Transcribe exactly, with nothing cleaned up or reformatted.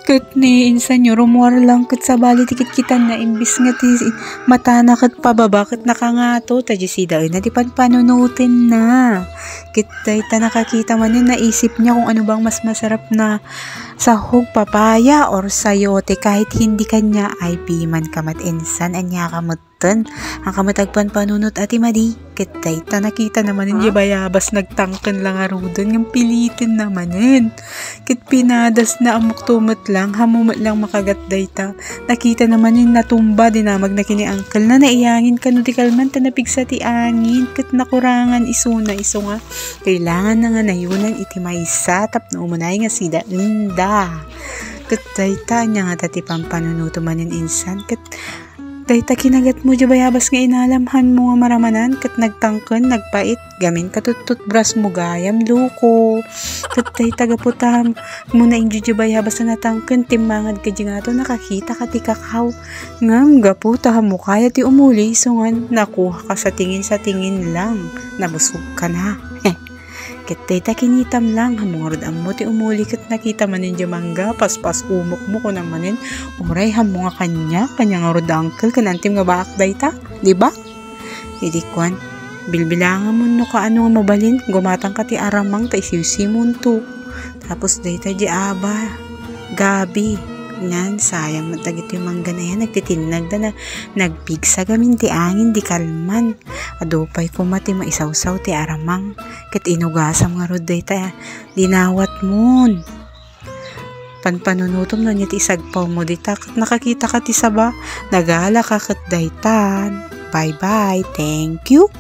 Ket ni insan yo, rummuar lang ket sabali ti kitkitanna, imbis nga ti matana ket pababa ket nakangato, ta diay sidaenna ti panpanunotenna. Ket dayta nakakita manen, naisipna kung ano bang mas masarap na sahog, papaya or sayote, kahit hindi kanya, ay piman ka met insan, ania ka met ten. Ania ka met agpanpanunot a ti madi. Ket dayta nakitana manen diay bayabas, nagtangken lang ngaruden ngem pilitenna manen. Ket pinadasna, ammok to met lang, hammo met lang makagat dayta. Nakitana manen natumba, dinamagna ken ni uncle-na, naiyangin kano di kalman ta napigsa ti angin ket nakurangan isuna, isu nga kailanganna nga nayonan iti maysa tapno umunay nga sidaenda. Ket dayta, ania ngata ti pampanunoto manen insan? Ket dayta kinagatmo diay bayabas nga inalam, hanmo nga maramanan ket nagtangken, nagpait, gamin katututbrasmo gayam, loko. Ket dayta gapu ta hammo naindio diay bayabas a natangken, timmangad ka diay ngato, nakakita ka ti kakaw. Ngem gapu ta hammo kaya ti umuli, isu ngan nakuha ka sa tingin, sa tingin lang, nabusog ka na. Ket dayta kinitam lang, hammo ngarud ammo ti umuli ket nakita manen diay mangga, paspas-umokmo, kuna manen, uray hammo nga kaniak, kaniak ngarud uncle, ken antim nga baak dayta, di ba? Idi kuan, bilbilanganmo no kaano nga mabalin, gumatangka ti aramang ta isiwsiwmonto. Tapos dayta diay aba, gabi. Ngan, sayang met dagitoy mangga na yan, nagtitinnagda na, nagpigsa gamin ti angin, di kalman. Adu pay koma ti maisawsaw ti aramang, ket inugasam ngarud dayta, dinawatmon. Panpanunotom no ania ti isagpawmo dita, ket nakakita ka ti saba, nagala ka ket daytan. Bye-bye. Thank you.